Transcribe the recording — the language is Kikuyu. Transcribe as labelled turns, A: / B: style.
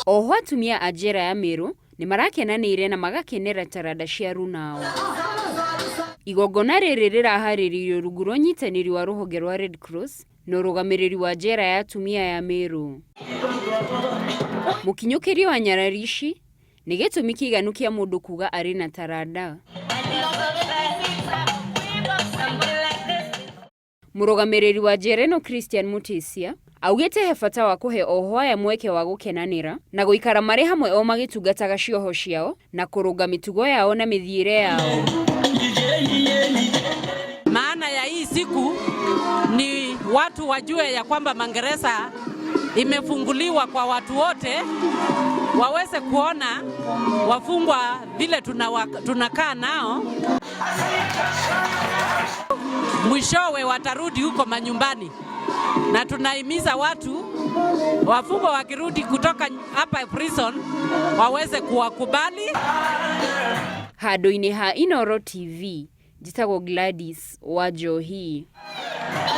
A: Oho atumia a njera ya Meru nĩ marakenanĩire na magakenera taranda cia Runao. Igongona rĩrĩ rĩraharĩrĩirio rungu rwa ũnyitanĩri wa rũhonge rwa Red Cross na ũrũgamĩrĩri wa njera ya atumia ya Meru. Mũkinyũkĩrie wa nyarari ici nĩ gĩtũmi kĩiganu kĩa mũndũ kuga arĩ na taranda. Mũrũgamĩrĩri wa njera ĩno Christian Mutisia augĩte he bata wa kũhe ohwo aya mweke wa gũkenanĩra na gũikara marĩ hamwe o magĩtungataga cioho ciao na kũrũnga mĩtugo yao na mĩthiĩre yao.
B: Maana ya hii siku ni watu wajue ya kwamba magereza imefunguliwa kwa watu wote waweze kuona wafungwa vile tunakaa nao, mwishowe watarudi huko manyumbani, na tunahimiza watu wafungwa wakirudi kutoka hapa prison waweze kuwakubali.
A: Handũ-inĩ ha Inooro TV, njĩtagwo Gladys Wanjohi.